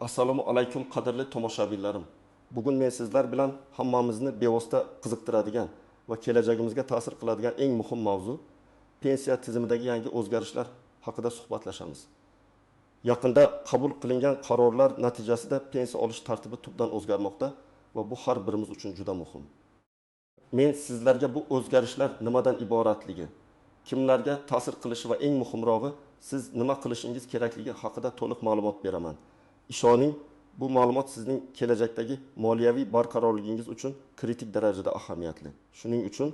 Assalomu alaykum, qadrli tomoshabinlarim. Bugun men sizlar bilan hammamizni bevosita qiziqtiradigan va kelajagimizga ta'sir qiladigan eng muhim mavzu, pensiya tizimidagi yangi o'zgarishlar haqida suhbatlashamiz. Yaqinda qabul qilingan qarorlar natijasida pensiya olish tartibi tubdan o'zgarmoqda va bu har birimiz uchun juda muhim. Men sizlarga bu o'zgarishlar nimadan iboratligi, kimlarga ta'sir qilishi va eng muhimrog'i, siz nima qilishingiz kerakligi haqida to'liq ma'lumot beraman. Ishoning, bu ma'lumot sizning kelajakdagi moliyaviy barqarorligingiz uchun kritik darajada ahamiyatli. Shuning uchun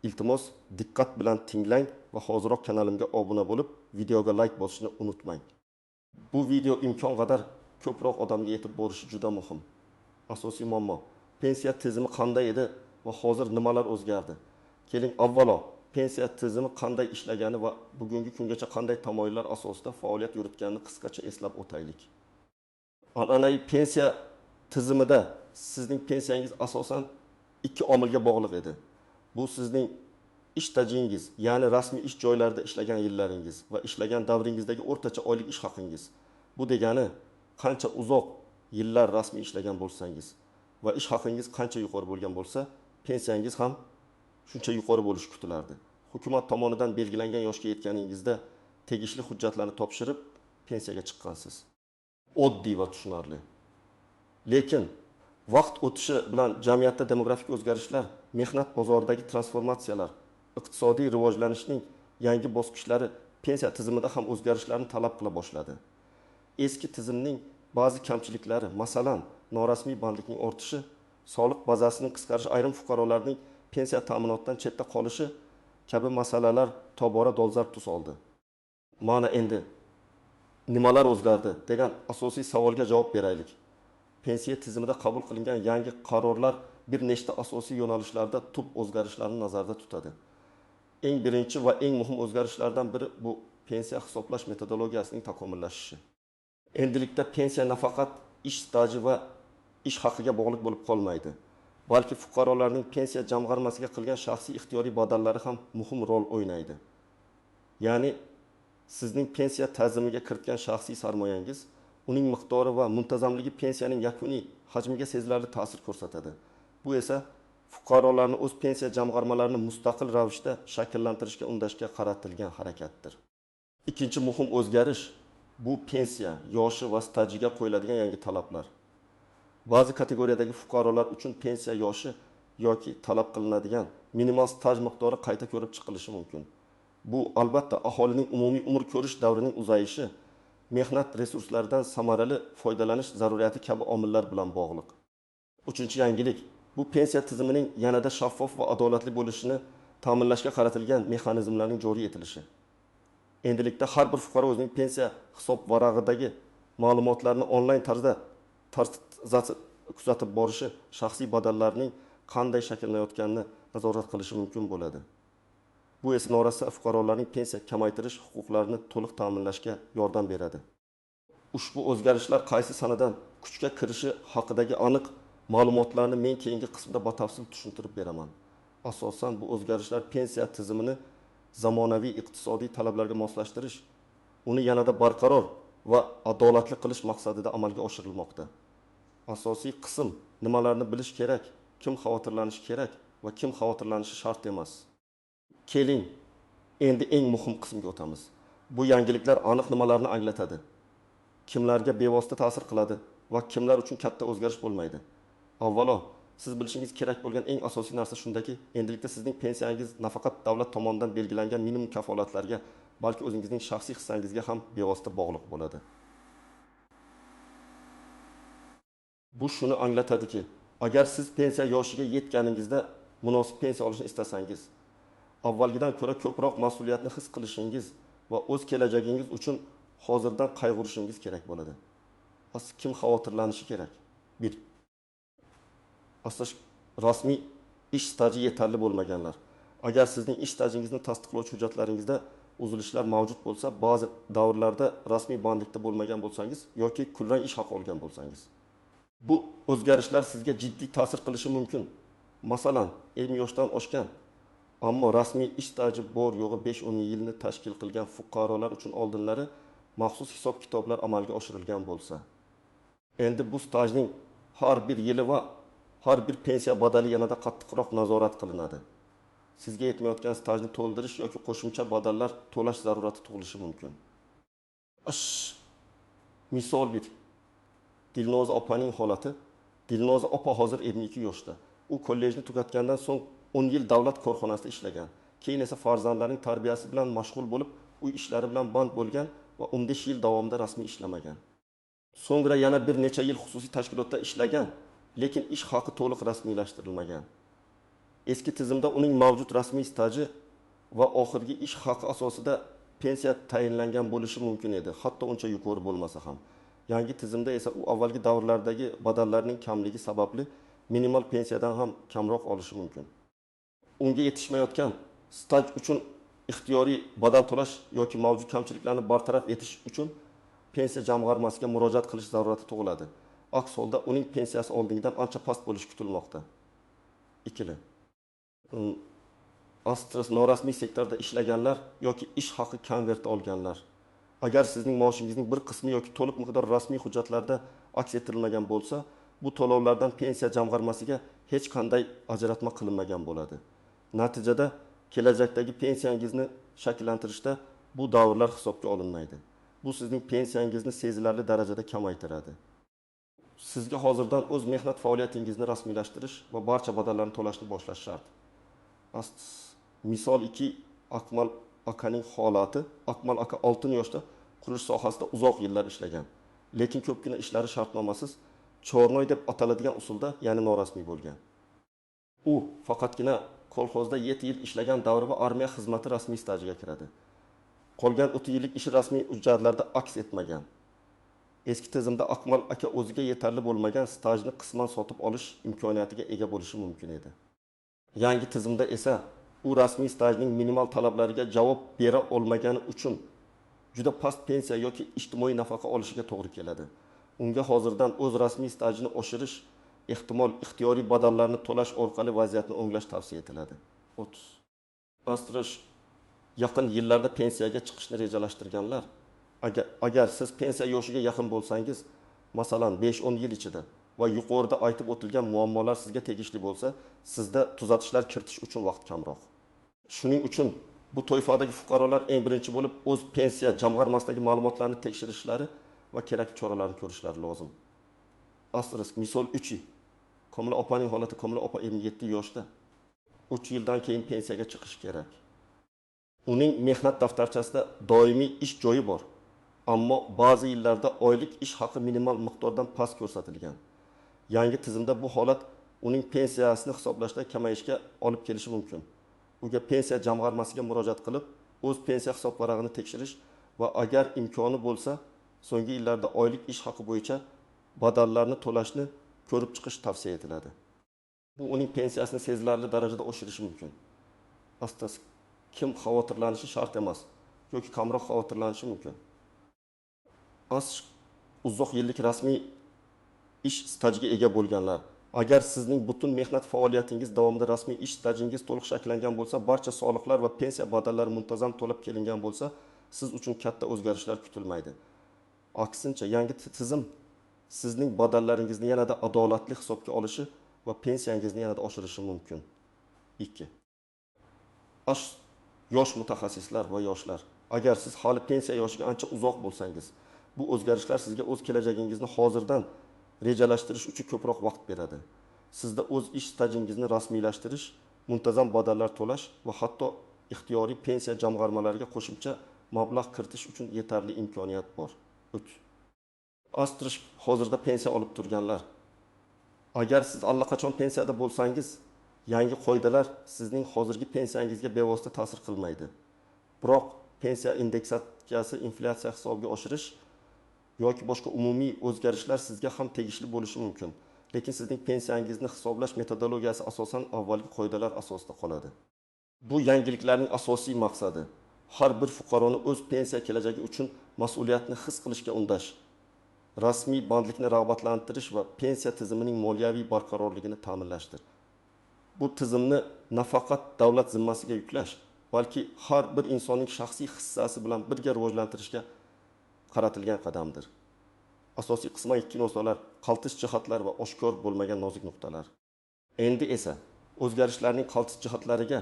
iltimos diqqat bilan tinglang va hoziroq kanalimga obuna bo'lib, videoga like bosishni unutmang. Bu video imkon qadar ko'proq odamga yetib borishi juda muhim. Asosiy muammo: pensiya tizimi qanday edi va hozir nimalar o'zgardi? Keling, avvalo pensiya tizimi qanday ishlagani va bugungi kungacha qanday tamoyillar asosida faoliyat yuritganini qisqacha eslab o'taylik. An'anaviy pensiya tizimida sizning pensiyangiz asosan ikki omilga bog'liq edi. Bu sizning ish stajingiz, ya'ni rasmiy ish joylarida ishlagan yillaringiz va ishlagan davringizdagi o'rtacha oylik ish haqingiz. Bu degani qancha uzoq yillar rasmiy ishlagan bo'lsangiz va ish haqingiz qancha yuqori bo'lgan bo'lsa, pensiyangiz ham shuncha yuqori bo'lishi kutilardi. Hukumat tomonidan belgilangan yoshga yetganingizda tegishli hujjatlarni topshirib, pensiyaga chiqqansiz. Oddiy va tushunarli. Lekin vaqt o'tishi bilan jamiyatda demografik o'zgarishlar, mehnat bozoridagi transformatsiyalar, iqtisodiy rivojlanishning yangi bosqichlari pensiya tizimida ham o'zgarishlarni talab qila boshladi. Eski tizimning ba'zi kamchiliklari, masalan, norasmiy bandlikning ortishi, soliq bazasining qisqarishi, ayrim fuqarolarning pensiya ta'minotidan chetda qolishi kabi masalalar tobora dolzarb tus oldi. Mana endi nimalar o'zgardi degan asosiy savolga javob beraylik. Pensiya tizimida qabul qilingan yangi qarorlar bir nechta asosiy yo'nalishlarda tub o'zgarishlarni nazarda tutadi. Eng birinchi va eng muhim o'zgarishlardan biri bu pensiya hisoblash metodologiyasining takomillashishi. Endilikda pensiya nafaqat ish staji va ish haqiga bog'liq bo'lib qolmaydi, balki fuqarolarning pensiya jamg'armasiga qilgan shaxsiy ixtiyoriy badallari ham muhim rol o'ynaydi. Ya'ni sizning pensiya tizimiga kiritgan shaxsiy sarmoyangiz, uning miqdori va muntazamligi pensiyaning yakuniy hajmiga sezilarli ta'sir ko'rsatadi. Bu esa fuqarolarni o'z pensiya jamg'armalarini mustaqil ravishda shakllantirishga undashga qaratilgan harakatdir. Ikkinchi muhim o'zgarish bu pensiya yoshi va stajiga qo'yiladigan yangi talablar. Ba'zi kategoriyadagi fuqarolar uchun pensiya yoshi yoki talab qilinadigan minimal staj miqdori qayta ko'rib chiqilishi mumkin. Bu albatta aholining umumiy umr ko'rish davrining uzayishi, mehnat resurslaridan samarali foydalanish zaruriyati kabi omillar bilan bog'liq. Uchinchi yangilik bu pensiya tizimining yanada shaffof va adolatli bo'lishini ta'minlashga qaratilgan mexanizmlarning joriy etilishi. Endilikda har bir fuqaro o'zining pensiya hisob varag'idagi ma'lumotlarni onlayn tarzda kuzatib borishi, shaxsiy badallarning qanday shakllanayotganini nazorat qilishi mumkin bo'ladi. Bu esa norasida fuqarolarning pensiya kamaytirish huquqlarini to'liq ta'minlashga yordam beradi. Ushbu o'zgarishlar qaysi sanadan kuchga kirishi haqidagi aniq ma'lumotlarni men keyingi qismda batafsil tushuntirib beraman. Asosan bu o'zgarishlar pensiya tizimini zamonaviy iqtisodiy talablarga moslashtirish, uni yanada barqaror va adolatli qilish maqsadida amalga oshirilmoqda. Asosiy qism nimalarni bilish kerak, kim xavotirlanishi kerak va kim xavotirlanishi shart emas. Keling, endi eng muhim qismga o'tamiz. Bu yangiliklar aniq nimalarni anglatadi? Kimlarga bevosita ta'sir qiladi va kimlar uchun katta o'zgarish bo'lmaydi? Avvalo, siz bilishingiz kerak bo'lgan eng asosiy narsa shundaki, endilikda sizning pensiyangiz nafaqat davlat tomonidan belgilangan minimum kafolatlarga, balki o'zingizning shaxsiy hissangizga ham bevosita bog'liq bo'ladi. Bu shuni anglatadiki, agar siz pensiya yoshiga yetganingizda munosib pensiya olishni istasangiz, avvalgidan ko'ra ko'proq mas'uliyatni his qilishingiz va o'z kelajagingiz uchun hozirdan qayg'urishingiz kerak bo'ladi. Kim xavotirlanishi kerak? 1. Rasmiy ish staji yetarli bo'lmaganlar. Agar sizning ish stajingizni tasdiqlovchi hujjatlaringizda uzilishlar mavjud bo'lsa, ba'zi davrlarda rasmiy bandlikda bo'lmagan bo'lsangiz yoki kulrang ish haqi olgan bo'lsangiz, bu o'zgarishlar sizga jiddiy ta'sir qilishi mumkin. Masalan, 50 yoshdan oshgan, ammo rasmiy ish staji bor yo'g'i 5-10 yilni tashkil qilgan fuqarolar uchun oldinlari maxsus hisob-kitoblar amalga oshirilgan bo'lsa. Endi bu stajning har bir yili va har bir pensiya badali yanada qattiqroq nazorat qilinadi. Sizga yetmayotgan stajni to'ldirish yoki qo'shimcha badallar to'lash zarurati tug'ilishi mumkin. Misol 1. Dilnoza opaning holati. Dilnoza opa hozir 52 yoshda. U kollejni tugatgandan so'ng 10 yil davlat korxonasida ishlagan. Keyin esa farzandlarining tarbiyasi bilan mashg'ul bo'lib, uy ishlari bilan band bo'lgan va 15 yil davomida rasmiy ishlamagan. So'ngra yana bir necha yil xususiy tashkilotda ishlagan, lekin ish haqi to'liq rasmiylashtirilmagan. Eski tizimda uning mavjud rasmiy staji va oxirgi ish haqi asosida pensiya tayinlangan bo'lishi mumkin edi, hatto uncha yuqori bo'lmasa ham. Yangi tizimda esa u avvalgi davrlardagi badallarning kamligi sababli minimal pensiyadan ham kamroq olishi mumkin. Unga yetishmayotgan staj uchun ixtiyoriy badal to'lash yoki mavjud kamchiliklarni bartaraf etish uchun pensiya jamg'armasiga murojaat qilish zarurati tug'iladi. Aks holda uning pensiyasi oldingidan ancha past bo'lishi kutilmoqda. 2. Norasmiy sektorda ishlaganlar yoki ish haqi konverti olganlar. Agar sizning maoshingizning bir qismi yoki to'liq miqdor rasmiy hujjatlarda aks ettirilmagan bo'lsa, bu to'lovlardan pensiya jamg'armasiga hech qanday ajratma qilinmagan bo'ladi. Natijada kelajakdagi pensiyangizni shakllantirishda bu davrlar hisobga olinmaydi. Bu sizning pensiyangizni sezilarli darajada kamaytiradi. Sizga hozirdan o'z mehnat faoliyatingizni rasmiylashtirish va barcha badallarni to'lashni boshlash shart. Misol 2. Akmal akaning holati. Akmal aka 6 yoshda qurilish sohasida uzoq yillar ishlagan. Lekin ko'pgina ishlari shartnomasiz, chornoy deb ataladigan usulda, ya'ni norasmiy bo'lgan. U faqatgina kolxozda 7 yil ishlagan davri va armiya xizmati rasmiy stajiga kiradi. Qolgan 30 yillik ishi rasmiy hujjatlarda aks etmagan. Eski tizimda Akmal aka o'ziga yetarli bo'lmagan stajni qisman sotib olish imkoniyatiga ega bo'lishi mumkin edi. Yangi tizimda esa u rasmiy stajning minimal talablariga javob bera olmagani uchun juda past pensiya yoki ijtimoiy nafaqa olishiga to'g'ri keladi. Unga hozirdan o'z rasmiy stajini oshirish, ehtimol ixtiyoriy badallarni to'lash orqali vaziyatni o'nglash tavsiya etiladi. 30. Bastirish yaqin yillarda pensiyaga chiqishni rejalashtirganlar. Agar siz pensiya yoshiga yaqin bo'lsangiz, masalan 5-10 yil ichida va yuqorida aytib o'tilgan muammolar sizga tegishli bo'lsa, sizda tuzatishlar kiritish uchun vaqt kamroq. Shuning uchun bu toifadagi fuqarolar eng birinchi bo'lib o'z pensiya jamg'armasidagi ma'lumotlarni tekshirishlari va kerakli choralarni ko'rishlari lozim. Asterisk misol 3. Komila opaning holati. Komila opa 57 yoshda. 3 yildan keyin pensiyaga chiqish kerak. Uning mehnat daftarchasida doimiy ish joyi bor. Ammo ba'zi yillarda oylik ish haqi minimal miqdordan past ko'rsatilgan. Yangi tizimda bu holat uning pensiyasini hisoblashda kamayishga olib kelishi mumkin. Unga pensiya jamg'armasiga murojaat qilib, o'z pensiya hisobvarag'ini tekshirish va agar imkoni bo'lsa, so'nggi yillarda oylik ish haqi bo'yicha badallarni to'lashni ko'rib chiqish tavsiya etiladi. Bu uning pensiyasini sezilarli darajada oshirishi mumkin. Aslida kim xavotirlanishi shart emas yoki kamroq xavotirlanishi mumkin. Uzoq yillik rasmiy ish stajiga ega bo'lganlar. Agar sizning butun mehnat faoliyatingiz davomida rasmiy ish stajingiz to'liq shakllangan bo'lsa, barcha soliqlar va pensiya badallari muntazam to'lab kelingan bo'lsa, siz uchun katta o'zgarishlar kutilmaydi. Aksincha, yangi tizim sizning badallaringizni yanada adolatli hisobga olishi va pensiyangizni yanada oshirishi mumkin. 2. Yosh mutaxassislar va yoshlar. Agar siz hali pensiya yoshiga ancha uzoq bo'lsangiz, bu o'zgarishlar sizga o'z kelajagingizni hozirdan rejalashtirish uchun ko'proq vaqt beradi. Sizda o'z ish stajingizni rasmiylashtirish, muntazam badallar to'lash va hatto ixtiyoriy pensiya jamg'armalariga qo'shimcha mablag' kiritish uchun yetarli imkoniyat bor. 3. Asterisk hozirda pensiya olib turganlar. Agar siz allaqachon pensiyada bo'lsangiz, yangi qoidalar sizning hozirgi pensiyangizga bevosita ta'sir qilmaydi. Biroq pensiya indeksatsiyasi, inflyatsiya hisobiga oshirish yoki boshqa umumiy o'zgarishlar sizga ham tegishli bo'lishi mumkin. Lekin sizning pensiyangizni hisoblash metodologiyasi asosan avvalgi qoidalar asosida qoladi. Bu yangiliklarning asosiy maqsadi har bir fuqaroni o'z pensiya kelajagi uchun mas'uliyatni his qilishga undash, rasmiy bandlikni rag'batlantirish va pensiya tizimining moliyaviy barqarorligini ta'minlashdir. Bu tizimni nafaqat davlat zimmasiga yuklash, balki har bir insonning shaxsiy hissasi bilan birga rivojlantirishga qaratilgan qadamdir. Asosiy qisman istisnolar, qaltis jihatlar va oshkor bo'lmagan nozik nuqtalar. Endi esa o'zgarishlarning qaltis jihatlariga,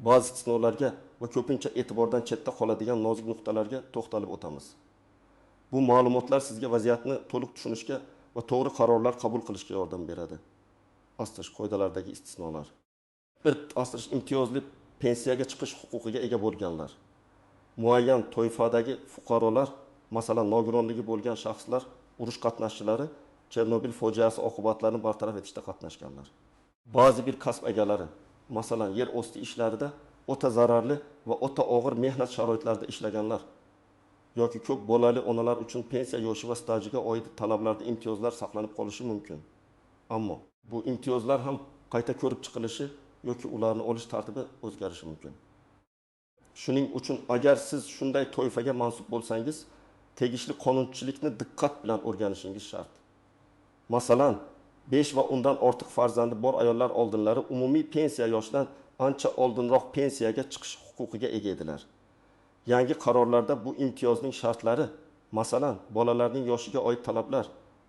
ba'zi istisnolarga va ko'pincha e'tibordan chetda qoladigan nozik nuqtalarga to'xtalib o'tamiz. Bu ma'lumotlar sizga vaziyatni to'liq tushunishga va to'g'ri qarorlar qabul qilishga yordam beradi. Asterisk qoidalardagi istisnolar. Bir asterisk imtiyozli pensiyaga chiqish huquqiga ega bo'lganlar. Muayyan toifadagi fuqarolar, masalan, nogironligi bo'lgan shaxslar, urush qatnashchilari, Chernobil fojiasi oqibatlarini bartaraf etishda qatnashganlar. Ba'zi bir kasb egalari, masalan, yer osti ishlarida o'ta zararli va o'ta og'ir mehnat sharoitlarida ishlaganlar yoki ko'p bolali onalar uchun pensiya yoshi va stajiga oid talablarda imtiyozlar saqlanib qolishi mumkin. Ammo bu imtiyozlar ham qayta ko'rib chiqilishi yoki ularni olish tartibi o'zgarishi mumkin. Shuning uchun agar siz shunday toifaga mansub bo'lsangiz, tegishli qonunchilikni diqqat bilan o'rganishingiz shart. Masalan, 5 va undan ortiq farzandi bor ayollar oldinlari umumiy pensiya yoshidan ancha oldinroq pensiyaga chiqish huquqiga ega edilar. Yangi qarorlarda bu imtiyozning shartlari, masalan, bolalarning yoshiga oid talablar,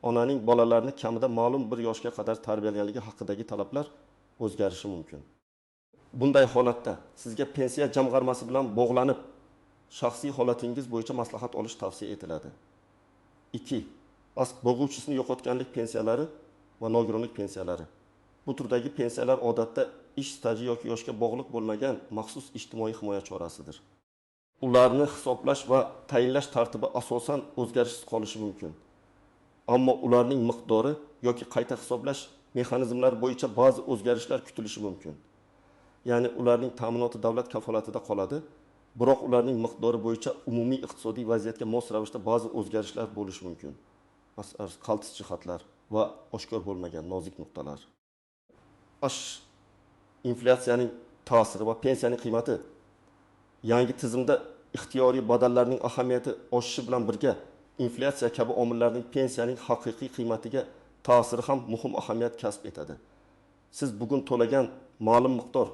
onaning bolalarni kamida ma'lum bir yoshga qadar tarbiyalaganligi haqidagi talablar o'zgarishi mumkin. Bunday holatda sizga pensiya jamg'armasi bilan bog'lanib, shaxsiy holatingiz bo'yicha maslahat olish tavsiya etiladi. 2. Bo'g'uvchisini yo'qotganlik pensiyalari va nogironlik pensiyalari. Bu turdagi pensiyalar odatda ish staji yoki yoshga bog'liq bo'lmagan maxsus ijtimoiy himoya chorasidir. Ularni hisoblash va tayinlash tartibi asosan o'zgarishsiz qolishi mumkin. Ammo ularning miqdori yoki qayta hisoblash mexanizmlari bo'yicha ba'zi o'zgarishlar kutilishi mumkin. Ya'ni ularning ta'minoti davlat kafolatida qoladi, biroq ularning miqdori bo'yicha umumiy iqtisodiy vaziyatga mos ravishda ba'zi o'zgarishlar bo'lishi mumkin. Masalan, qaltis jihatlar va oshkor bo'lmagan nozik nuqtalar. Inflyatsiyaning ta'siri va pensiyaning qiymati. Yangi tizimda ixtiyoriy badallarning ahamiyati oshishi bilan birga inflyatsiya kabi omillarning pensiyaning haqiqiy qiymatiga ta'siri ham muhim ahamiyat kasb etadi. Siz bugun to'lagan ma'lum miqdor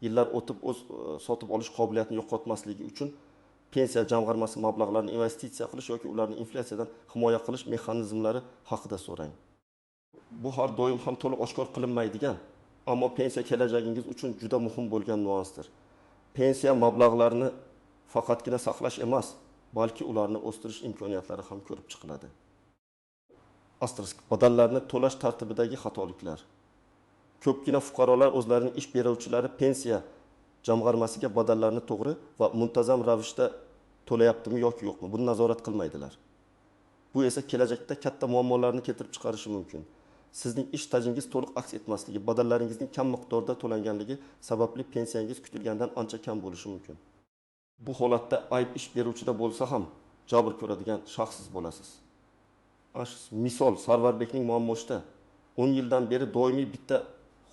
yillar o'tib o'z sotib olish qobiliyatini yo'qotmasligi uchun pensiya jamg'armasi mablag'larini investitsiya qilish yoki ularni inflyatsiyadan himoya qilish mexanizmlari haqida so'rang. Bu har doim ham to'liq oshkor qilinmaydigan, ammo pensiya kelajagingiz uchun juda muhim bo'lgan nuansdir. Pensiya mablag'larini faqatgina saqlash emas, balki ularni o'stirish imkoniyatlari ham ko'rib chiqiladi. Asterisk badallarni to'lash tartibidagi xatoliklar. Ko'pgina fuqarolar o'zlarining ish beruvchilari pensiya jamg'armasiga badallarni to'g'ri va muntazam ravishda to'layaptimi yoki yo'qmi, buni nazorat qilmaydilar. Bu esa kelajakda katta muammolarni keltirib chiqarishi mumkin. Sizning ish stajingiz to'liq aks etmasligi, badallaringizning kam miqdorda to'langanligi sababli pensiyangiz kutilgandan ancha kam bo'lishi mumkin. Bu holatda ayb ish beruvchida bo'lsa ham jabr ko'radigan shaxssiz bo'lasiz. Misol, Sarvarbekning muammosida 10 yildan beri doimiy bitta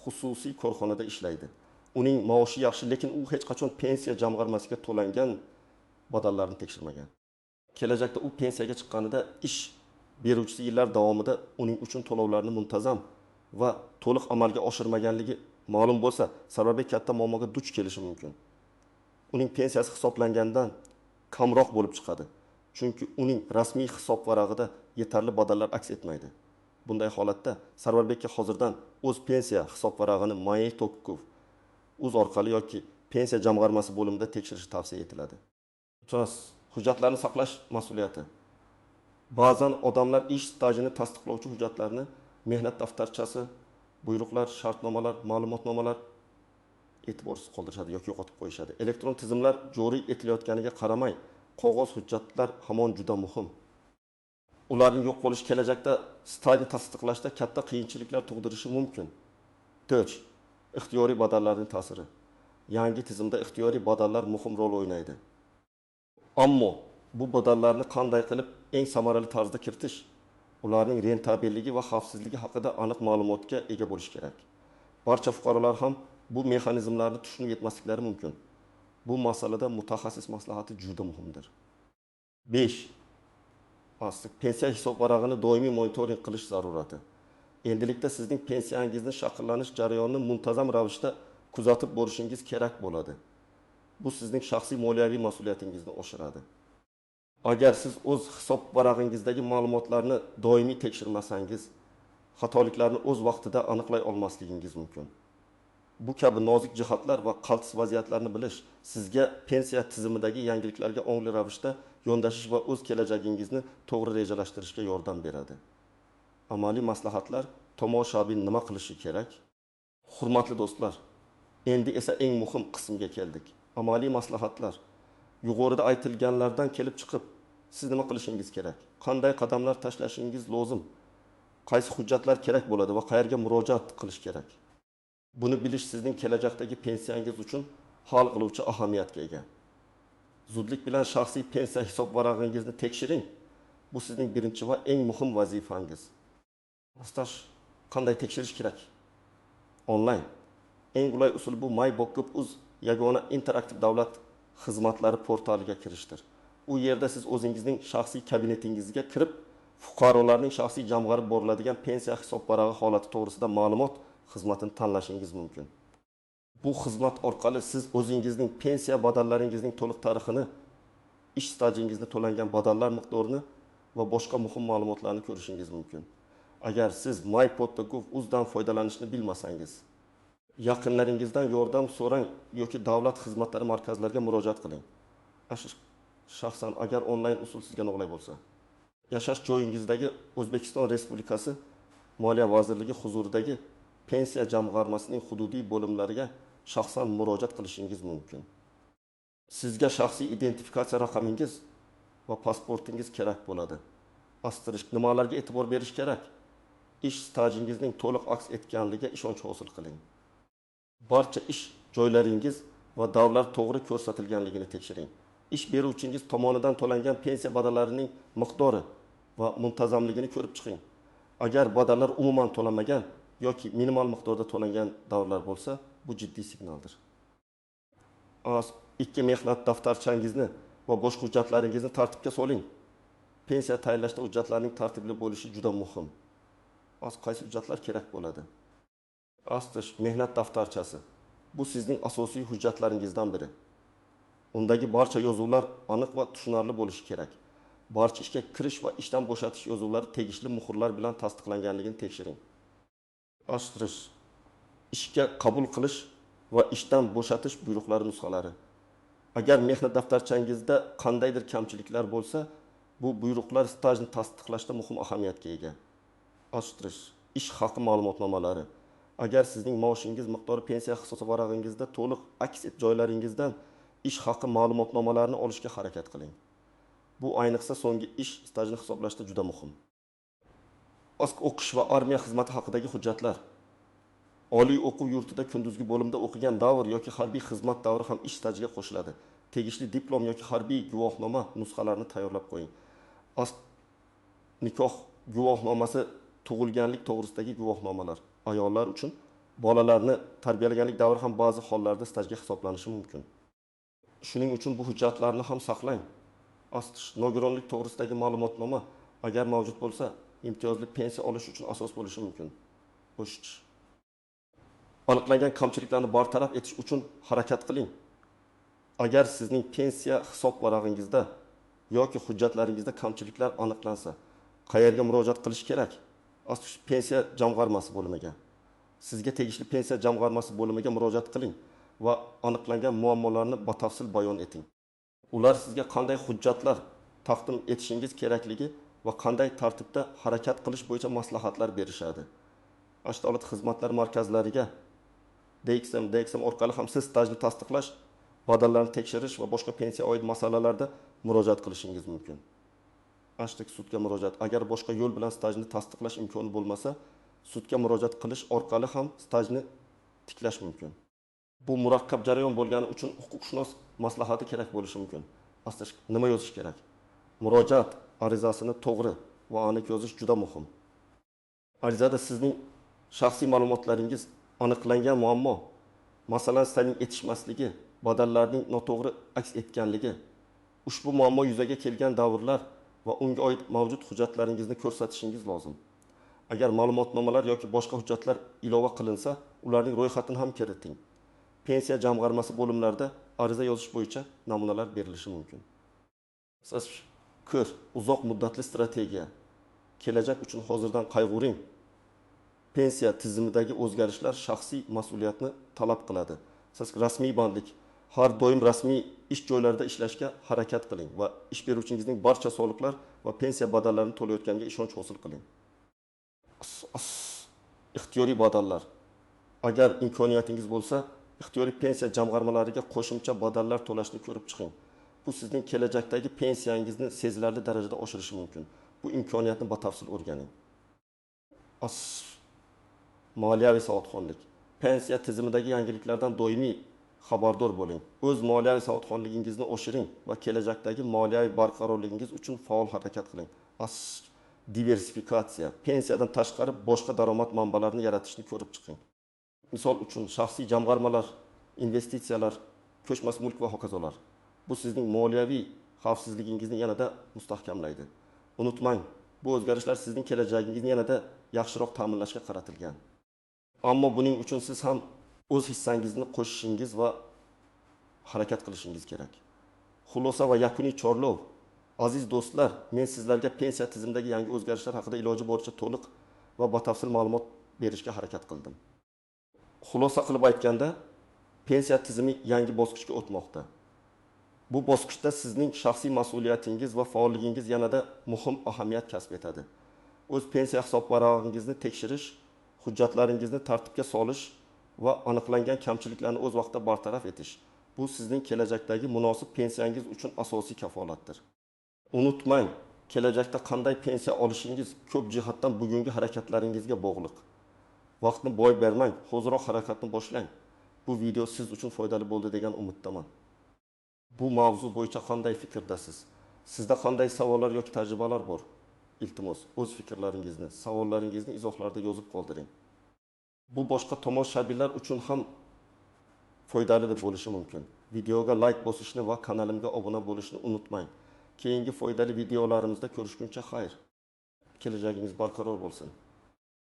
xususiy korxonada ishlaydi. Uning maoshi yaxshi, lekin u hech qachon pensiya jamg'armasiga to'langan badallarni tekshirmagan. Kelajakda u pensiyaga chiqqanida ish beruvchisi yillar davomida uning uchun to'lovlarni muntazam va to'liq amalga oshirmaganligi ma'lum bo'lsa, Sarvarbek katta muammoga duch kelishi mumkin. Uning pensiyasi hisoblangandan kamroq bo'lib chiqadi. Chunki uning rasmiy hisob varag'ida yetarli badallar aks etmaydi. Bunday holatda Sarvarbekka hozirdan o'z pensiya hisob varag'ini My.gov uz orqali yoki pensiya jamg'armasi bo'limida tekshirish tavsiya etiladi. Hujjatlarni saqlash mas'uliyati. Ba'zan odamlar ish stajini tasdiqlovchi hujjatlarni, mehnat daftarchasi, buyruqlar, shartnomalar, ma'lumotnomalar e'tiborsiz qoldirishadi yoki yo'qotib qo'yishadi. Elektron tizimlar joriy etilayotganiga qaramay, qog'oz hujjatlar hamon juda muhim. Ularning yo'q bo'lishi kelajakda stajni tasdiqlashda katta qiyinchiliklar tug'dirishi mumkin. 4. Ixtiyoriy badallarning ta'siri. Yangi tizimda ixtiyoriy badallar muhim rol o'ynaydi. Ammo bu badallarni qanday qilib eng samarali tarzda kiritish, ularning rentabelligi va xavfsizligi haqida aniq ma'lumotga ega bo'lish kerak. Barcha fuqarolar ham bu mexanizmlarni tushunib yetmasliklari mumkin. Bu masalada mutaxassis maslahati juda muhimdir. 5. Pensiya hisob varag'ini doimiy monitoring qilish zarurati. Endilikda sizning pensiyangizni shakllanish jarayonini muntazam ravishda kuzatib borishingiz kerak bo'ladi. Bu sizning shaxsiy moliyaviy mas'uliyatingizni oshiradi. Agar siz o'z hisob varag'ingizdagi ma'lumotlarni doimiy tekshirmasangiz, xatoliklarni o'z vaqtida aniqlay olmasligingiz mumkin. Bu kabi nozik jihatlar va qaltis vaziyatlarni bilish sizga pensiya tizimidagi yangiliklarga ongli ravishda yondashish va o'z kelajagingizni to'g'ri rejalashtirishga yordam beradi. Amaliy maslahatlar: tomoshabin nima qilishi kerak? Hurmatli do'stlar, endi esa eng muhim qismga keldik. Amaliy maslahatlar. Yuqorida aytilganlardan kelib chiqib, siz nima qilishingiz kerak? Qanday qadamlar tashlashingiz lozim? Qaysi hujjatlar kerak bo'ladi va qayerga murojaat qilish kerak? Buni bilish sizning kelajakdagi pensiyangiz uchun hal qiluvchi ahamiyatga ega. Zudlik bilan shaxsiy pensiya hisob varag'ingizni tekshiring. Bu sizning birinchi va eng muhim vazifangiz. Staj qanday tekshirish kerak? Onlayn. Eng qulay usul bu my.gov.uz yagona interaktiv davlat xizmatlari portaliga kirishdir. U yerda siz o'zingizning shaxsiy kabinetingizga kirib, fuqarolarning shaxsiy jamg'arib boriladigan pensiya hisob varag'i holati to'g'risida ma'lumot xizmatini tanlashingiz mumkin. Bu xizmat orqali siz o'zingizning pensiya badallaringizning to'liq tarixini, ish stajingizni to'langan badallar miqdorini va boshqa muhim ma'lumotlarni ko'rishingiz mumkin. Agar siz my.gov.uz dan foydalanishni bilmasangiz, yaqinlaringizdan yordam so'rang yoki davlat xizmatlari markazlariga murojaat qiling. Shaxsan agar onlayn usul sizga noqulay bo'lsa, yashash joyingizdagi O'zbekiston Respublikasi Moliya vazirligi huzuridagi pensiya jamg'armasining hududiy bo'limlariga shaxsan murojaat qilishingiz mumkin. Sizga shaxsiy identifikatsiya raqamingiz va pasportingiz kerak bo'ladi. Asterisk nimalarga e'tibor berish kerak? Ish stajingizning to'liq aks etganligiga ishonch hosil qiling. Barcha ish joylaringiz va davrlar to'g'ri ko'rsatilganligini tekshiring. Ish beruvchingiz tomonidan to'langan pensiya badallarining miqdori va muntazamligini ko'rib chiqing. Agar badallar umuman to'lanmagan yoki minimal miqdorda to'langan davrlar bo'lsa, bu jiddiy signaldir. Ikki mehnat daftarchangizni va boshqa hujjatlaringizni tartibga soling. Pensiya tayinlashda hujjatlarning tartibli bo'lishi juda muhim. Qaysi hujjatlar kerak bo'ladi? Mehnat daftarchasi. Bu sizning asosiy hujjatlaringizdan biri. Undagi barcha yozuvlar aniq va tushunarli bo'lishi kerak. Barcha ishga kirish va ishdan bo'shatish yozuvlari tegishli muhrlar bilan tasdiqlanganligini tekshiring. Ishga qabul qilish va ishdan bo'shatish buyruqlari nusxalari. Agar mehnat daftarchangizda qandaydir kamchiliklar bo'lsa, bu buyruqlar stajni tasdiqlashda muhim ahamiyatga ega. Ish haqi ma'lumotnomalari. Agar sizning maoshingiz miqdori pensiya hisob varag'ingizda to'liq aks et joylaringizdan ish haqi ma'lumotnomalarini olishga harakat qiling. Bu ayniqsa so'nggi ish stajini hisoblashda juda muhim. O'qish va armiya xizmati haqidagi hujjatlar. Oliy o'quv yurtida kunduzgi bo'limda o'qigan davr yoki harbiy xizmat davri ham ish stajiga qo'shiladi. Tegishli diplom yoki harbiy guvohnoma nusxalarini tayyorlab qo'ying. Nikoh guvohnomasi, tug'ilganlik to'g'risidagi guvohnomalar ayollar uchun bolalarni tarbiyalaganlik davri ham ba'zi hollarda stajga hisoblanishi mumkin. Shuning uchun bu hujjatlarni ham saqlang. Nogironlik to'g'risidagi ma'lumotnoma agar mavjud bo'lsa, imtiyozli pensiya olish uchun asos bo'lishi mumkin. Aniqlangan kamchiliklarni bartaraf etish uchun harakat qiling. Agar sizning pensiya hisob varag'ingizda yoki hujjatlaringizda kamchiliklar aniqlansa, qayerga murojaat qilish kerak? Pensiya jamg'armasi bo'limiga. Sizga tegishli pensiya jamg'armasi bo'limiga murojaat qiling va aniqlangan muammolarni batafsil bayon eting. Ular sizga qanday hujjatlar taqdim etishingiz kerakligi va qanday tartibda harakat qilish bo'yicha maslahatlar berishadi. Davlat xizmatlar markazlariga DXM orqali ham siz stajni tasdiqlash, badallarni tekshirish va boshqa pensiya oid masalalarda murojaat qilishingiz mumkin. Sudga murojaat. Agar boshqa yo'l bilan stajni tasdiqlash imkoni bo'lmasa, sudga murojaat qilish orqali ham stajni tiklash mumkin. Bu murakkab jarayon bo'lgani uchun huquqshunos maslahati kerak bo'lishi mumkin. Nima yozish kerak? Murojaat arizasini to'g'ri va aniq yozish juda muhim. Arizada sizning shaxsiy ma'lumotlaringiz, aniqlangan muammo, masalan, stajning yetishmasligi, badallarning noto'g'ri aks etganligi, ushbu muammo yuzaga kelgan davrlar va unga oid mavjud hujjatlaringizni ko'rsatishingiz lozim. Agar ma'lumotnomalar yoki boshqa hujjatlar ilova qilinsa, ularning ro'yxatini ham kiriting. Pensiya jamg'armasi bo'limlarida ariza yozish bo'yicha namunalar berilishi mumkin. Siz Ko'r, uzoq muddatli strategiya. Kelajak uchun hozirdan qayg'uring. Pensiya tizimidagi o'zgarishlar shaxsiy mas'uliyatni talab qiladi. Siz rasmiy bandlik. Har doim rasmiy ish joylarida ishlashga harakat qiling va ish beruvchingizning barcha soliqlar va pensiya badallarini to'layotganiga ishonch hosil qiling. Ixtiyoriy badallar. Agar imkoniyatingiz bo'lsa, ixtiyoriy pensiya jamg'armalariga qo'shimcha badallar to'lashni ko'rib chiqing. Bu sizning kelajakdagi pensiyangizni sezilarli darajada oshirishi mumkin. Bu imkoniyatni batafsil o'rganing. Moliyaviy savodxonlik. Pensiya tizimidagi yangiliklardan doimiy xabardor bo'ling. O'z moliyaviy savodxonligingizni oshiring va kelajakdagi moliyaviy barqarorligingiz uchun faol harakat qiling. Diversifikatsiya. Pensiyadan tashqari boshqa daromad manbalarini yaratishni ko'rib chiqing. Misol uchun shaxsiy jamg'armalar, investitsiyalar, ko'chmas mulk va hokazolar. Bu sizning moliyaviy xavfsizligingizni yanada mustahkamlaydi. Unutmang, bu o'zgarishlar sizning kelajagingizni yanada yaxshiroq ta'minlashga qaratilgan. Ammo buning uchun siz ham o'z hissangizni qo'shishingiz va harakat qilishingiz kerak. Xulosa va yakuniy chorlov. Aziz do'stlar, men sizlarga pensiya tizimidagi yangi o'zgarishlar haqida iloji boricha to'liq va batafsil ma'lumot berishga harakat qildim. Xulosa qilib aytganda, pensiya tizimi yangi bosqichga o'tmoqda. Bu bosqichda sizning shaxsiy mas'uliyatingiz va faolligingiz yanada muhim ahamiyat kasb etadi. O'z pensiya hisobvarag'ingizni tekshirish, hujjatlaringizni tartibga solish va aniqlangan kamchiliklarni o'z vaqtida bartaraf etish. Bu sizning kelajakdagi munosib pensiyangiz uchun asosiy kafolatdir. Unutmang, kelajakda qanday pensiya olishingiz ko'p jihatdan bugungi harakatlaringizga bog'liq. Vaqtni boy bermang, hoziroq harakatni boshlang. Bu video siz uchun foydali bo'ldi degan umiddaman. Bu mavzu bo'yicha qanday fikrdasiz? Sizda qanday savollar yoki tajribalar bor? Iltimos, o'z fikrlaringizni, savollaringizni izohlarda yozib qoldiring. Bu boshqa tomoshabinlar uchun ham foydali bo'lishi mumkin. Videoga like bosishni va kanalimga obuna bo'lishni unutmang. Keyingi foydali videolarimizda ko'rishguncha xayr. Kelajagingiz barqaror bo'lsin.